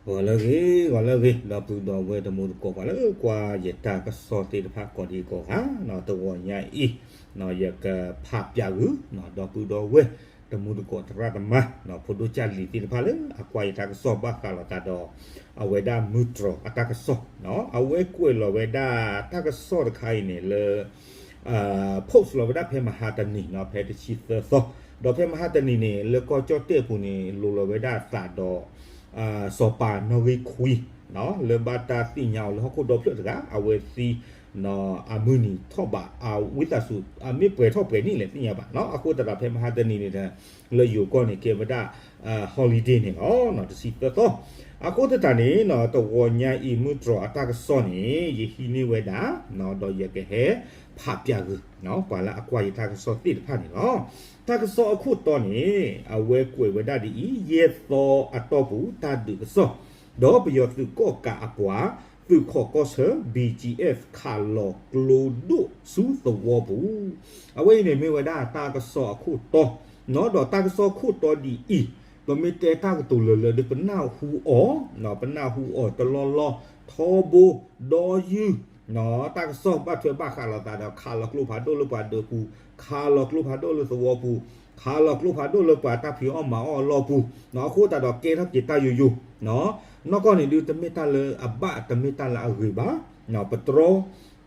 ဂီၤလၢအဂ့ၤ ဂီၤလၢအဂ့ၤ ဒီပုၢ်ဒီဝဲၢ်တံၤသကိး ပှၤလၢကွၢ်ယတၢ်ကစီၣ်သ့ၣ်တဖၣ်ကိးဒံကိးဂၤ, တဂီၤညါအံၤ ယကဖးပၠးဂုာ် ဒီပုၢ်ဒီဝဲၢ်တံၤသကိး သရၣ်သမါ ဖိဒိၣ်ကၢ်လံၤသ့ၣ်တဖၣ်လၢအကွၢ်ယတၢ်ကစီၣ်ဘၣ်ဃးလိာ်သးဒီး အဝဲဒၣ်မုၢ်တြီၤအတၢ်ကစီၣ်, အဝဲကွဲးလီၤဝဲဒၣ်တၢ်ကစီၣ်တခါအံၤန့ၣ်လၢ post လီၤဝဲဒၣ်ဖဲမဟါတနံၤ ဖဲတဆံသၢသီ, ဒီးဖဲမဟါတနံၤန့ၣ် လၢကီၢ်ကၠီၣ်တဲၣ်အပူၤန့ၣ် လိၤလီၤဝဲဒၣ်အသးဒီး စီၤပၤနီၣ်ဂံၢ်ခွံ လၢဘၣ်တၢ်သ့ၣ်ညါအီၤလၢဟီၣ်ခိၣ်ဒီဖျၢၣ်တဂၤ အဝဲသံ အမုၢ်နံၤထီၣ်ဘး အဝံသးစူၤ အမ့ၢ်ပှဲၤထီၣ်ပှဲၤနံၣ်လဲၣ်သ့ၣ်ညါဘၣ်, အဃိသတးဒီးဖဲမဟါတနံၤန့ၣ်ဒီး လၢယိၤကီၢ်န့ၣ် ကဲဝဲဒၣ် holiday န့ၣ်လီၤ, တဆံသၢသီ, အဃိသတးန့ၣ် တဂီၤညါအံၤမုၢ်တြီၤအတၢ်ကစီၣ်န့ၣ် ယဟံးန့ၢ်ဝဲဒၣ် ဒီးယကဟဲဖးပၠးဂုာ် ပှၤလၢအကွၢ်ယတၢ်ကစီၣ်သ့ၣ်တဖၣ်န့ၣ်လီၤ. တၢ်ကစီၣ်အခိၣ်တီန့ၣ် အဝဲကွဲးဝဲဒၣ်ဒ်အံၤ, ယဲၢ်သီအတီၢ်ပူၤတၢ်ဒုးကစီၣ်, ဒီးပယီၤသုးကီၣ်ကးအပှၤ သုးခိးကီၢ်ဆၢ BGF ခးလီၤကျိဒိၣ်ဆူသဝီပူၤ, အဝဲအံၤန့ၣ် မ့ၢ်ဝဲဒၣ်တၢ်ကစီၣ်အခိၣ်တီ, ဒီးတၢ်ကစီၣ်ခိၣ်တီဒ်အံၤ, ပမ့ၢ်တဲတၢ်ကတိၤလၢာ်လၢာ်ဒီး ပနၢ်ဟူအီၤ, ပနၢ်ဟူအီၤတလီၢ်လီၢ်, ထီဘိ, ဒီယုၢ်, တၢ်ကစီၣ်ဘၣ်ထွဲဘၣ်ဃးလိာ်သးဒီး ခးလီၤကျိဖးဒိၣ်လၢပှၤဒၢးပူၤ, ခးလီၤကျိဖးဒိၣ်လၢသဝီပူၤ, ခးလီၤကျိဖးဒိၣ်လၢပှၤတၢ်ဖံးအီၣ်မၤအီၣ်အလီၢ်ပူၤ, အဃိသတးဒီးကဲထီၣ်က့ၤတၢ်ယိာ်ယိာ်, နီၢ်ကီၢ်န့ၣ်ဒုး တမ့ၢ်တၢ်လၢအဘၣ် တမ့ၢ်တၢ်လၢအဂ့ၤဘၣ်, ပတြီ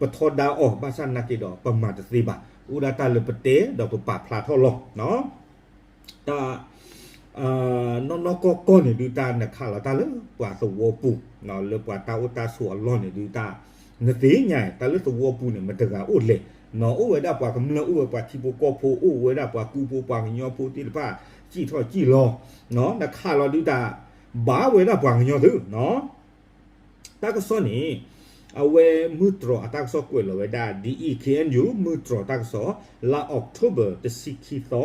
ပထီဒါအီၤ ဘၣ်ဆၣ်နာ်က့ဒီး ပမၤတသ့ဘၣ်, အိၣ်ဒၣ်တၢ်လၢပတဲဒီးပပာ်ဖျါထီၣ်လီၤ. တၢ် နီၢ်နီၢ်ကီၢ်ကီၢ်န့ၣ်ဒုး တၢ်နခးလီၤတၢ်လၢပှၤသဝီပူၤ, လၢပှၤတၢ်အိၣ်တၢ်ဆိးအလီၢ်န့ၣ်ဒုး တၢ် နသ့ၣ်ညါ တၢ်လၢသဝီပူၤန့ၣ် မတဂၤအိၣ်လဲၣ်, အိၣ်ဝဲဒၣ်ပှၤကမျၢၢ် အိၣ်ဝဲပှၤထံဖိကီၢ်ဖိ အိၣ်ဝဲဒၣ်ပှၤကုဖိပှၤကညီဖိသ့ၣ်တဖၣ် စံၣ်ထီၣ်စံၣ်လီၤ, နခးလီၤဒုးတၢ် ဘၣ်ဝဲဒၣ်ပှၤကညီသု တၢ်ကစီၣ်န့ၣ် အဝဲမုၢ်တြီၤအတၢ်ကစီၣ်ကွဲးလီၤဝဲဒၣ်ဒ်အံၤ, KNU မုၢ်တြီၤတၢ်ကစီၣ် လါအီးကထိဘၢၣ် တဆံခံသီ,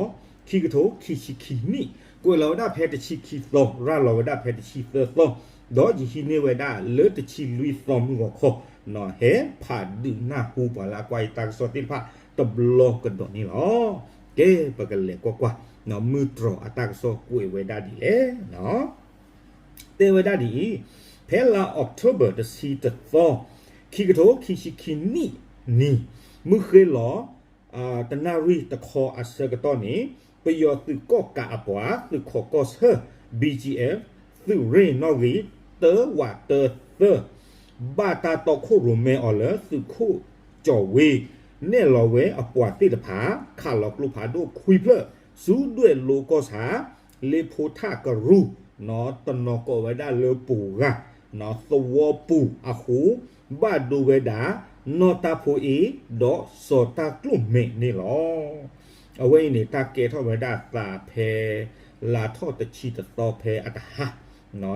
ခံကထိခံဆံခံနံၣ်, ကွဲးလီၤဝဲဒၣ်ဖဲတဆံခံသီ ရၤလီၤဝဲဒၣ်ဖဲတဆံသၢသီ, ဒီးယဟံးန့ၢ်ဝဲဒၣ်လၢတဆံလွံၢ်သီမုၢ်ဂီၤခီ, ဟဲဖးဒုးနၢ်ဟူပှၤလၢအကွၢ်ယတၢ်ကစီၣ်သ့ၣ်တဖၣ်တဘျီကဒီးန့ၣ်လီၤ. ကဲ ပကလဲၤကွၢ်ကွၢ် မုၢ်တြီၤအတၢ်ကစီၣ်ကွဲးဝဲဒၣ်ဒ်လဲၣ် တဲဝဲဒၣ်ဒ်အံၤ, ဖဲလါအီးကထိဘၢၣ် တဆံတသီ, ခံကထိခံဆံခံနံၣ်နံၤ, မုၢ်ဃ့လီၤ တနၣ်ရံၣ်တခီအဆၢကတီၢ်န့ၣ်, ပယီၤသုးကီၣ်ကးအပှၤ သုးခိးကီၢ်ဆၢ BGF သုးရ့ၣ်နီၣ်ဂံၢ် တၢဝးတၢသၢ ဘၣ်တၢ်တီခိၣ်ရိၣ်မဲအီၤလၢသုးခိၣ်ကၠီၤဝ့ နဲၣ်လီၤဝဲအပှၤသ့ၣ်တဖၣ် ခးလီၤကျိဖးဒိၣ်ခွံဖျၢၣ် ဆူဒွဲၣ်လိကီၢ်ဆၣ် လ့ဖိထၣ်ကရူၢ် တနီၤကိးဝဲဒၣ်လၢပူၤဂၤ သဝီပူၤအဃိ ဘၣ်ဒိဝဲဒၣ် နီၢ်တၢ်ဖိအ့ ဒီးစီၤတၢ်ကျိၣ်မဲာ်န့ၣ်လီၤ. အဝဲအံၤန့ၣ် တၢ်ကဲထီၣ်ဝဲဒၣ်သးဖဲ လါထီၣ်တဆံတသီဖဲအတဟါ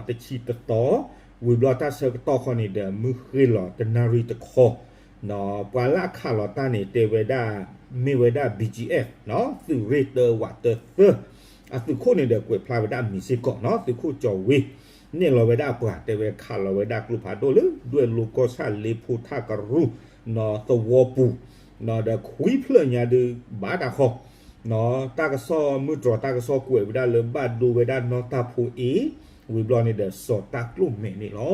တဆံတသီ ဝံၤဘျီတၢ်ဆၢကတီၢ်ခီန့ၣ်ဒီး မုၢ်ဃ့လီၤတနၣ်ရံၣ်တခီ ပှၤလၢအခးလီၤတၢ်န့ၣ် တဲဝဲဒၣ် မ့ၢ်ဝဲဒၣ် BGF သုးရ့ၣ်တၢဝးတၢသၢ အသုးခိၣ်န့ၣ်ဒီးကွဲးဖျါဝဲဒၣ်အမံၤစ့ၢ်ကီး သုးခိၣ်ကၠီၤဝ့ နဲၣ်လီၤဝဲဒၣ်အပှၤ တဲဝဲခးလီၤဝဲဒၣ်ကျိဖးဒိၣ်လၢ ဒွဲၣ်လိကီၢ်ဆၣ် လ့ဖိထၣ်ကရူၢ် သဝီပူၤ ဒီးခွံဖျၢၣ်ညါဒုး ဘၣ်တၢ်ဃီ တၢ်ကစီၣ်မုၢ်တြီၤတၢ်ကစီၣ်ကွဲးဝဲဒၣ်လၢ ဘၣ်ဒိဝဲဒၣ်နီၢ်တၢ်ဖိအ့ ဝံၤဘျီန့ၣ်ဒီး စီၤတၢ်ကျိၣ်မဲာ်န့ၣ်လီၤ.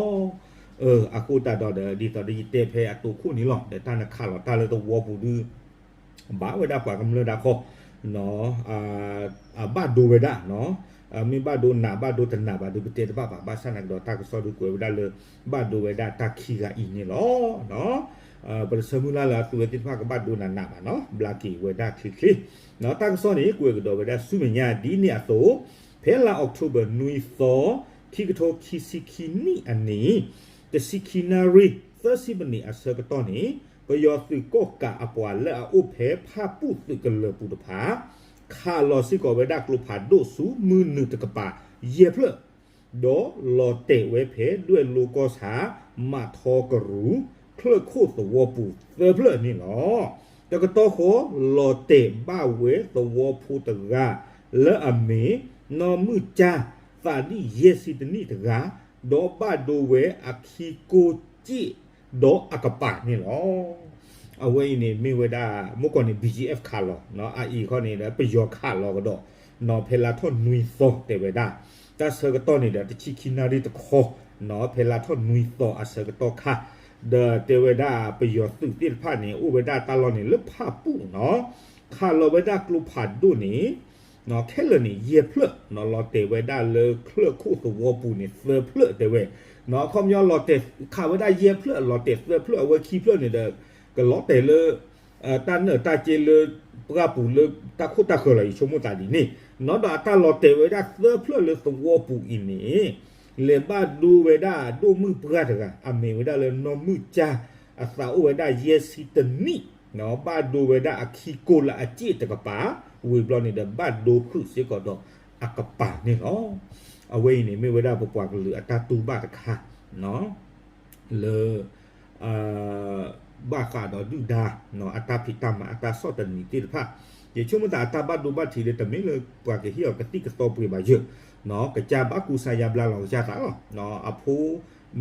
အဃိသတးဒီး ဒ်သိးဒီးယတဲဖဲအတိခိၣ်န့ၣ်လီၤ ဒီးတၢ်နခးလီၤတၢ်လၢသဝီပူၤဒုး ဘၣ်ဝဲဒၣ်ပှၤကမျၢၢ်ဒၣ်ဃီ အဘၣ်ဒိဝဲဒၣ် မ့ၢ်ဘၣ်ဒိနးဘၣ်ဒိတနးဘၣ်ဒုး ပတဲတဘၣ်ဘၣ် ဘၣ်ဆၣ်သနာ်က့ဒီး တၢ်ကစီၣ်ဒုးကွဲးဝဲဒၣ်လၢ ဘၣ်ဒိဝဲဒၣ်တၢ်ခံဂၤအံၤန့ၣ်လီၤ. ပတဆၢမုၢ်လၢ်လၢအသုဝဲသ့ၣ်တဖၣ်ကဘၣ်ဒိနးနးဘၣ်နီၤ ဘျါက့ၤဝဲဒၣ်ချ့ချ့ တၢ်ကစီၣ်န့ၣ် ကွဲးကဒီးဝဲဒၣ်ဆူမဲာ်ညါဒ်န့ၣ်အသိး ဖဲလါအီးကထိဘၢၣ်နွံသီ ခံကထိခံဆံခံနံၣ်အနံၤ တဆံခံနၣ်ရံၣ် သၢဆံမံးနံးအဆၢကတီၢ်န့ၣ် ပယီၤသုးကီၣ်ကးအပှၤလၢအအိၣ်ဖဲဖၣ်ပူၣ်သုးကလၢၤပူၤတဖၣ် ခးလီၤစ့ၢ်ကီးဝဲဒၣ်ကျိဖးဒိၣ်ဆူမုၢ်နုာ်တကပၤယဲၢ်ဖျၢၣ် ဒီးလီၤတဲာ်ဝဲဖဲဒွဲၣ်လိကီၢ်ဆၣ် မးထီကရူၢ် ချၢၣ်ခိၣ်သဝီပူၤသၢဖျၢၣ်န့ၣ်လီၤ. တကတီၢ်ဃီ လီၤတဲာ်ဘၣ်ဝဲသဝီဖိတဂၤ လၢအမ့ၢ် နီၢ်မုၢ်ကၠၢ် သးဒံၣ်ယဲၢ်ဆံတနံၣ်တဂၤ ဒီးဘၣ်ဒိဝဲအခံကိၢ်စ့ၣ် ဒီးအကပၤန့ၣ်လီၤ. အဝဲအံၤန့ၣ်မ့ၢ်ဝဲဒၣ် မုၢ်ကီၢ်န့ၣ် BGF ခးလီၤ အအံၤခီန့ၣ်ဒီး ပယီၤခးလီၤကဒီး ဖဲလါထီၣ်နွံသီတဲဝဲဒၣ် တၢ်ဆၢကတီၢ်န့ၣ်ဒီး တဆံခံနၣ်ရံၣ်တခီ ဖဲလါထီၣ်နွံသီအဆၢကတီၢ်ခါ, ဒီးတဲဝဲဒၣ်ပယီၤသုးသ့ၣ်တဖၣ်န့ၣ် အိၣ်ဝဲဒၣ်တၢ်လီၢ်န့ၣ်လၢဖၣ်ပူၣ်နီၤ, ခးလီၤဝဲဒၣ်ကျိဖးဒိၣ်န့ၣ် ခဲလၢာ်န့ၣ် ယဲၢ်ဖျၢၣ်နီၤ, လီၤတဲာ်ဝဲဒၣ်လၢချၢၣ်ခိၣ်သဝီပူၤန့ၣ် သၢဖျၢၣ်တဲဝဲ, အခီပညီလီၤတဲာ်ခးဝဲဒၣ်ယဲၢ်ဖျၢၣ် လီၤတဲာ်သၢဖျၢၣ် အဝဲခံဖျၢၣ်န့ၣ်ဒီး ကလီၤတဲာ်လၢ တၢ်နၢၣ်တၢ်က့လၢ ပှၢ်ပူၤလၢတၢ်ခိၣ်တၢ်ဃၢၤလီၤ ယဆိကမိၣ်သးဒ်န့ၣ်နီၤ, ဒီးအတၢ်လီၤတဲာ်ဝဲဒၣ်သၢဖျၢၣ်လၢသဝီပူၤအံၤန့ၣ် လဲၤဘၣ်ဒိဝဲဒၣ်ဒိၣ်မုၣ်ပှၢ်တဂၤ အမ့ၢ်ဝဲဒၣ်လၢနီၢ်မုၢ်ကၠါ, အသးအိၣ်ဝဲဒၣ်ယဲၢ်ဆံတနံၣ်နီၤ, ဘၣ်ဒိဝဲဒၣ်အခံကိလၢအစ့ၣ်တကပၤ, ဝံၤဘျီန့ၣ်ဒီး ဘၣ်ဒိဟုးစ့ၢ်ကီးဒီးအကပၤန့ၣ်လီၤ. အဝဲအံၤန့ၣ်မ့ၢ်ဝဲဒၣ်ပပှၤကလုာ်အတၢ်တူၢ်ဘၣ်တခါ လၢ ဘၣ်ဃးဒီးဒုၣ်ဒါ အတၢ်ဖံးတၢ်မၤအတၢ်ဆီၣ်သနံးသ့ၣ်တဖၣ်, ယဆိကမိၣ်သးအတၢ်ဘၣ်ဒိဘၣ်ထံးဒီး တမ့ၢ်လၢပှၤကဟ့ၣ်အီၤကသံၣ်ကသီပှ့ၤဘၣ်ယၢၢ်, ကစၢ်ဘၣ်ကူစါယါဘျါလီၤကစၢ်သးလီၤ. အဖိ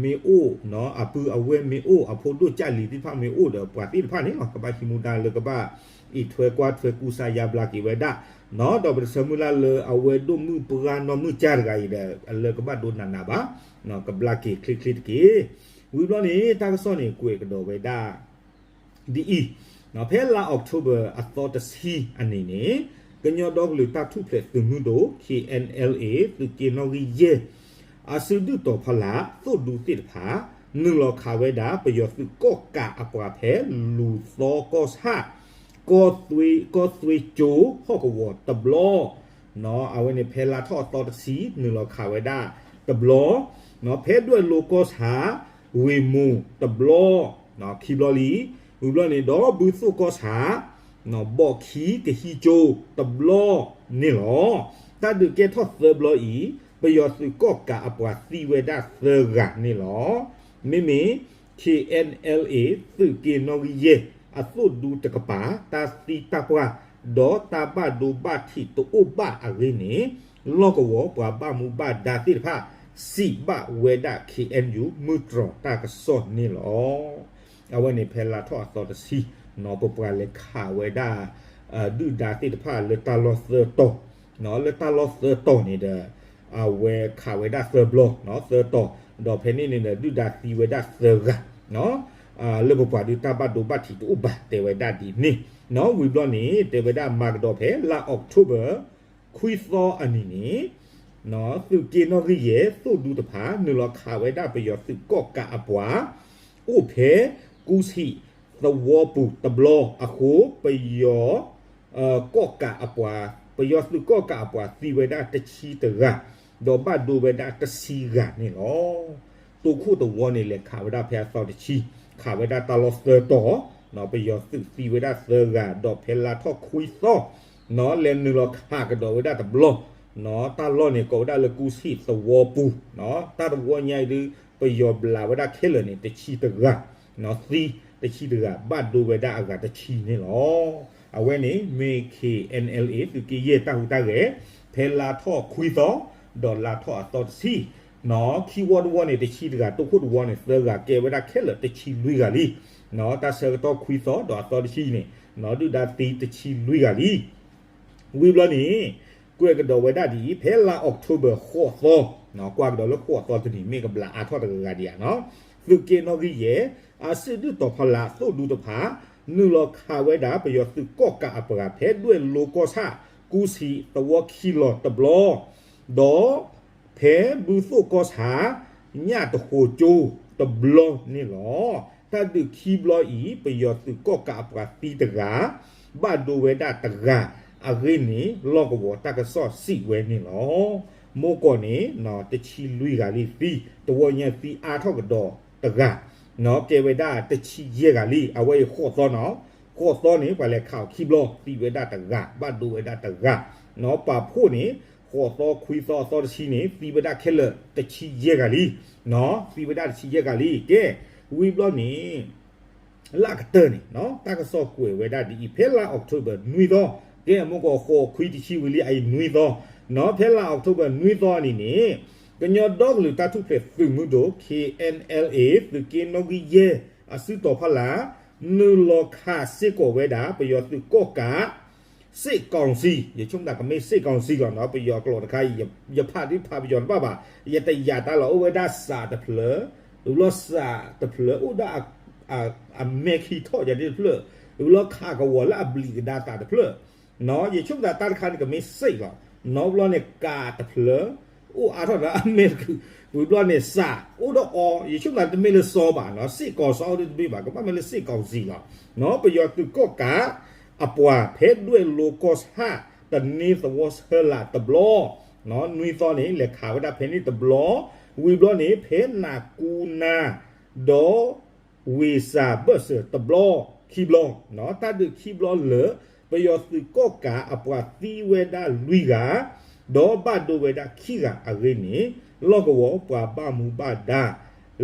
မ့ၢ်အိၣ်, အပုၢ်အဝဲၢ်မ့ၢ်အိၣ်, အဖိဒိၣ်ကၢ်လံၤသ့ၣ်တဖၣ်မ့ၢ်အိၣ်ဒီး ပှၤသ့ၣ်တဖၣ်န့ၣ်လီၤ ကဘၣ်ဟံးမူဒါလၢကဘၣ်အံးထွဲကွၢ်ထွဲကူစါယါဘျါက့ၤဝဲဒၣ်, ဒီးပတဆၢမုၢ်လၢ်လၢအဝဲဒိၣ်မုၣ်ပှၢ်နီၢ်မုၢ်ကၠါတဂၤအံၤဒီး အလၢကဘၣ်ဒိနးနးဘၣ်, ကဘျါက့ၤချ့ချ့တက့ၢ်. ဝံၤဘျီန့ၣ် တၢ်ကစီၣ်န့ၣ် ကွဲးကဒီးဝဲဒၣ် ဒ်အံၤ, ဖဲလါအီးကထိဘၢၣ်အသီတဆံအနံၤန့ၣ်, ကညီဒီကလုာ်တၢ်ထူၣ်ဖျဲးသုးမုၢ်ဒိၣ် K N L A သုးက့နီၣ်ဂံၢ်ယဲၢ် အစုဒုၣ်တီၤဖီလာ် သိၣ်ဒူသ့ၣ်တဖၣ် နုာ်လီၤခးဝဲဒၣ်ပယီၤသုးကီၣ်ကးအပှၤဖဲလူၤသီကီၢ်ဆၣ် ကီၢ်သွ့ကၠိ ဟီၣ်ကဝီၤတဘျီ အဝဲန့ၣ်ဖဲလါထီၣ်အသီတဆံ နုာ်လီၤခးဝဲဒၣ်တဘျီ, ဖဲဒွဲၣ်လိကီၢ်ဆၣ် ဝ့ၢ်မူၣ်တဘျီ, ခံဘျီလံ, ဝံၤဘျီန့ၣ်ဒီးဘုသိၣ်ကီၢ်ဆၣ် ဘီၣ်ခံကဟံးကၠိတဘျီန့ၣ်လီၤ. တၢ်ဒုးကဲထီၣ်သၢဘျီအံၤ ပယီၤသုးကီၣ်ကးအပှၤသံဝဲဒၣ်သၢဂၤန့ၣ်လီၤ. မ့မ့ၢ် K N L A သုးက့နီၣ်ဂံၢ်ယဲၢ် အသိၣ်ဒူတကပၤ တၢ်သံတၢ်ပှၢ် ဒီးတၢ်ဘၣ်ဒိဘၣ်ထံးတအိၣ်ဘၣ်အဂ့ၢ်န့ၣ် လီၢ်ကဝီၤပှၤဘၣ်မူဘၣ်ဒါသ့ၣ်တဖၣ် စံးဘၣ်ဝဲဒၣ် K N U မုၢ်တြီၤတၢ်ကစီၣ်န့ၣ်လီၤ. အဝဲန့ၣ်ဖဲလါထီၣ်အသီတဆံ ပပှၤလဲၤခးဝဲဒၣ် ဒုၣ်ဒါသ့ၣ်တဖၣ်လၢတၢ်လီၢ်သၢတီၤ, လၢတၢ်လီၢ်သၢတီၤန့ၣ်ဒီး အဝဲခးဝဲဒၣ်သၢဘျီ သၢတီၤ, ဒီးဖဲန့ၣ်န့ၣ်ဒီး ဒုၣ်ဒါသံဝဲဒၣ်သၢဂၤ လၢပပှၤဒုးတၢ်ဘၣ်ဒိဘၣ်ထံးတအိၣ်ဘၣ်တဲဝဲဒၣ်ဒ်န့ၣ်, ဝံၤဘျီန့ၣ် တဲဝဲဒၣ်မၤကဒီးဖဲလါအီးကထိဘၢၣ် ခွံသီအနံၤန့ၣ် သုးက့နီၣ်ဂံၢ်ယဲၢ် သိၣ်ဒူတဖၣ် နုာ်လီၤခးဝဲဒၣ်ပယီၤသုးကီၣ်ကးအပှၤ အိၣ်ဖဲ ကူစံးသဝီပူၤတဘျီအဃိ ပယီၤ ကီၣ်ကးအပှၤ, ပယီၤသုးကီၣ်ကးအပှၤသံဝဲဒၣ်တဆံတဂၤ, ဒီးဘၣ်ဒိဝဲဒၣ်တဆံဂၤန့ၣ်လီၤ. တိခိၣ်သဝီန့ၣ် လဲၤခးဝဲဒၣ်ဖဲအသီတဆံ, ခးဝဲဒၣ်တၢ်လီၢ်သၢတီၤ, ပယီၤသုးသံဝဲဒၣ်သၢဂၤ, ဒီးဖဲလါထီၣ်ခွံသီ လဲၤနုာ်လီၤခးကဒီးဝဲဒၣ်တဘျီ, တၢ်လီၢ်န့ၣ်ကိးဝဲဒၣ်လၢကူစံးသဝီပူၤ, တၢ်သဝီညါအံၤဒုး ပယီၤဘျးဝဲဒၣ်ခဲလၢာ်န့ၣ် တဆံတဂၤ, သံတဆံတဂၤ ဘၣ်ဒိဝဲဒၣ်အဂၤတဆံန့ၣ်လီၤ. အဝဲန့ၣ်မ့ၢ် K N L A သုးက့ယဲၢ်တၢ်ဟူးတၢ်ဂဲၤ ဖဲလါထီၣ်ခွံသီ ဒီးလါထီၣ်အသီတဆံ, ခံဝီတဝီန့ၣ် တဆံတဂၤ, တိခိၣ်တဝီန့ၣ် သၢဂၤ, ကဲဝဲဒၣ်ခဲလၢာ်တဆံလွံၢ်ဂၤလံ. တၢ်ဆၢကတီၢ်ခွံသီဒီးအသီတဆံန့ၣ် ဒုၣ်ဒါသံတဆံလွံၢ်ဂၤလံ. ဝံၤဘျီန့ၣ် ကွဲးကဒီးဝဲဒၣ်ဒ်အံၤ, ဖဲလါအီးကထိဘၢၣ်ဃိးသီ, ကွၢ်ကဒီးလၢဃိးသီတနံၤ မ့ၢ်ကဘျးအါထီၣ်တဂၤဂၤဒံးဧါနီၤ, သုးက့နီၣ်ဂံၢ်ယဲၢ် အစုဒုၣ်တီၤဖီလာ်သိၣ်ဒူတဖၣ် နုာ်လီၤခးဝဲဒၣ်ပယီၤသုးကီၣ်ကးအပှၤ ဖဲဒွဲၣ်လိကီၢ်ဆၣ် ကူစံးသဝီခံလီၤတဘျီ, ဒီး ဖဲဘုသိၣ်ကီၢ်ဆၣ် ညၣ်တဃိကၠိတဘျီန့ၣ်လီၤ. တၢ်ဒုးခံဘျီအံၤ ပယီၤသုးကီၣ်ကးအပှၤသံတဂၤ, ဘၣ်ဒိဝဲဒၣ်တဂၤအဂ့ၢ်န့ၣ် လီၢ်ကဝီၤတၢ်ကစီၣ်စံးဝဲန့ၣ်လီၤ. မိၢ်ကီၢ်န့ၣ် တဆံလွံၢ်ဂၤလံသံ, တဝီညါသံအါထီၣ်ကဒီးတဂၤ, ကဲဝဲဒၣ်တဆံယဲၢ်ဂၤလံ. အဝဲအံၤဃိးသီနီၤ, ဃိးသီန့ၣ် ပှၤလဲၤခးအီၤခံဘျီ သံဝဲဒၣ်တဂၤ, ဘၣ်ဒိဝဲဒၣ်တဂၤ, ပာ်ဖှိၣ်န့ၣ် ဃိးသီခွံသီအသီတဆံန့ၣ် သံဝဲဒၣ်ခဲလၢာ်တဆံယဲၢ်ဂၤလံ, သံဝဲဒၣ်တဆံယဲၢ်ဂၤလံ. ကဲ, ဝံၤဘျီန့ၣ် လၢကတၢၢ်န့ၣ် တၢ်ကစီၣ်ကွဲးဝဲဒၣ်ဒ်အံၤ, ဖဲလါအီးကထိဘၢၣ်နွံသီ, ကဲ မိၢ်ကီၢ်ဃိးခွံတဆံဝံၤလံ အအံၤနွံသီ, ဖဲလါအီးကထိဘၢၣ်နွံသီအနံၤန့ၣ် ကညီဒီကလုာ်တၢ်ထူၣ်ဖျဲးသုးမုၢ်ဒိၣ် K N L A သုးက့နီၣ်ဂံၢ်ယဲၢ် အစုတီၤဖီလာ် နုာ်လီၤခးစ့ၢ်ကီးဝဲဒၣ် ပယီၤသုးကီၣ်ကး စစ်ကောင်စီ, ယဆိကမိၣ်သးကမ့ၢ် စစ်ကောင်စီ လီၤနီၤ, ပယီၤကျိာ်တခါအံၤ ယဖးဒုးဖးပယီၤတဘၣ်ဘၣ်, ယတယာ်တၢ်လီၤ. အိၣ်ဝဲဒၣ်စးတဖျၢၣ်, ဝံၤဘျီစးတဖျၢၣ်အိၣ်ဒီး အမဲာ်ခံထီၣ်ယၤဒ်တဖျၢၣ်, ဝံၤဘျီခးကဝီၤလၢအဘျံးကဒါသးတဖျၢၣ်, ယဆိကမိၣ်သးတၢ်တခါန့ၣ်ကမ့ၢ် စစ် လီၤ. နီၤဘျီန့ၣ် ကးတဖျၢၣ် အိၣ်အါထီၣ်ဒီးအမဲာ်တခုၣ်, ဝံၤဘျီန့ၣ် စးအိၣ်ဒီးအီၤ, ယဆိကမိၣ်သးတမ့ၢ်လၢစီၤဘၣ်နီၤ, စစ်ကောင်စီ အီၤဒ်တမ့ၢ်ဘၣ်, ကဘၣ်မ့ၢ်လၢ စစ်ကောင်စီ လီၤ. ပယီၤသုးကီၣ်ကး အပှၤဖဲဒွဲၣ်လိၤကီၢ်ဆၣ် တန့ၢ်သဝီဆၢလာ်တဘျီ, နွံသီန့ၣ် လဲၤခးဝဲဒၣ်ဖဲန့ၣ်တဘျီ, ဝံၤဘျီန့ၣ် ဖဲနးကူနၤ ဒီး ဝ့ၢ်စၢ်ဘၢၣ်စၢၤတဘျီ, ခံဘျီ, တၢ်ဒုးခံဘျီလၢ ပယီၤသုးကီၣ်ကးအပှၤသံဝဲဒၣ်လွံၢ်ဂၤ, ဒီးဘၣ်ဒိဝဲဒၣ်ခံဂၤအဂ့ၢ်န့ၣ်, လီၢ်ကဝီၤပှၤဘၣ်မူဘၣ်ဒါ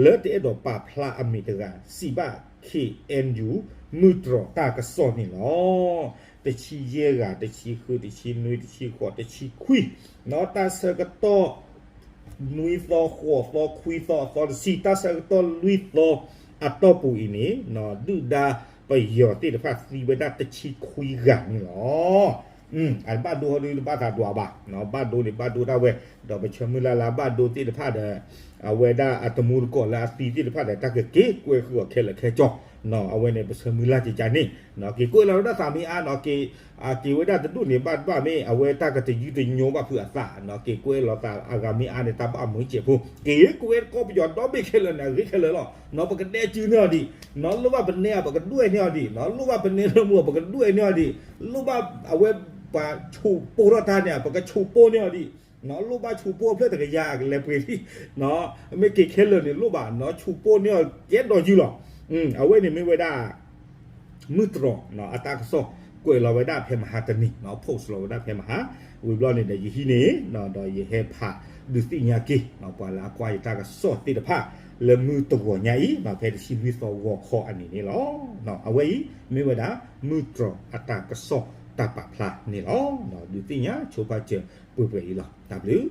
လၢတအဲၣ်ဒိးပာ်ဖျါအမံၤတဂၤ စံးဘၣ် ခ့ၣ်အဲၣ်ယူၣ် မုၢ်တြီၤတၢ်ကစီၣ်န့ၣ်လီၤ. တဆံယဲၢ်ဂၤ, တဆံဃု, တဆံနွံ, တဆံဃိး, တဆံခွံ, တၢ်ဆၢကတီၢ် နွံသီ, ဃိးသီ, ခွံသီ, အသီတဆံ, တၢ်ဆၢကတီၢ်လွံၢ်သီအတီၢ်ပူၤအံၤန့ၣ်, ဒုၣ်ဒါပယီၤသ့ၣ်တဖၣ်သံဝဲဒၣ်တဆံခွံဂၤန့ၣ်လီၤ. အဘၣ်ဒိဟီဒုးတဘၣ်သးဒွးဘၣ်, ဘၣ်ဒိန့ၣ်ဘၣ်ဒိဒၣ်ဝဲ, ဒီးပဆၢမုၢ်လၢ်လၢအဘၣ်ဒိသ့ၣ်တဖၣ်ဒီး အဝဲဒၣ်အတမူတကိးလၢအသံသ့ၣ်တဖၣ်ဒီး တၢ်ကက့ၤကွဲဃုာ်အီၤခဲလၢာ်ခဲဆ့, အဝဲန့ၣ် ပဆၢမုၢ်လၢ်ကကန့ၣ်, က့ၤကွဲးလီၤဝဲဒၣ်သးမ့ၢ်အါနီၤ, က့ၤဝဲဒၣ်တဒူၣ်န့ၣ် ဘၣ်တဘၣ်မ့ၢ် အဝဲတၢ်ကတယုၢ်တညိဘၣ်ဖုးအသးနီၤ, က့ၤကွဲးလီၤသးအဂၤမ့ၢ်အါန့ၣ် တၢ်ဘၣ်မုာ်စဲးဖိ, က့ၤကွဲးကီၢ်ပယီၤဒီဘ့ၣ်ခဲလၢာ်န့ၣ် အဂ့ၤခဲလၢာ်လီၤ. ပကဒဲကုန့ၢ်အီၤဒံး, လိၣ်ဘၣ်ပနဲအီၤ ပကဒွဲၣ်န့ၢ်အီၤဒံး, လိၣ်ဘၣ်ပနဲလၢမူအီၤ ပကဒွဲၣ်န့ၢ်အီၤဒံး, လိၣ်ဘၣ်အဝဲပှၤဆိးပိၢ်ထီၣ်တၢ်န့ၣ် ပကဆိးပိၢ်န့ၢ်အီၤဒံး, လိၣ်ဘၣ်ဆိးပိၢ်အဖျၢၣ်တကယၤကလဲၤပှ့ၤလံ, မ့ၢ်က့ၤခဲလၢာ်န့ၣ်လိၣ်ဘၣ်နီၤ, ဆိးပိၢ်န့ၢ်အီၤကဲဒီးယုၢ်လီၤ. အဝဲန့ၣ်မ့ၢ်ဝဲဒၣ် မုၢ်တြီၤအတၢ်ကစီၣ် ကွဲးလီၤဝဲဒၣ်ဖဲမဟါတနံၤ, post လီၤဝဲဒၣ်ဖဲမဟါ, ဝံၤဘျီန့ၣ်ဒီးယဟံးန့ၢ် ဒီးယဟဲဖးဒုးသ့ၣ်ညါက့ၤ ပှၤလၢအကွၢ်ယတၢ်ကစီၣ်သ့ၣ်တဖၣ် လၢမုၢ်တဂီၤညါအံၤ ဖဲတဆံလွံၢ်သီဂီၤခီအနံၤန့ၣ်လီၤ. အဝဲအံၤ မ့ၢ်ဝဲဒၣ် မုၢ်တြီၤအတၢ်ကစီၣ်တၢ်ပာ်ဖျါန့ၣ်လီၤ. ဒုးသ့ၣ်ညါဆိပာ်စၢၤပှဲၤပှဲၤအံၤလီၤ. တၢ်ဘျုး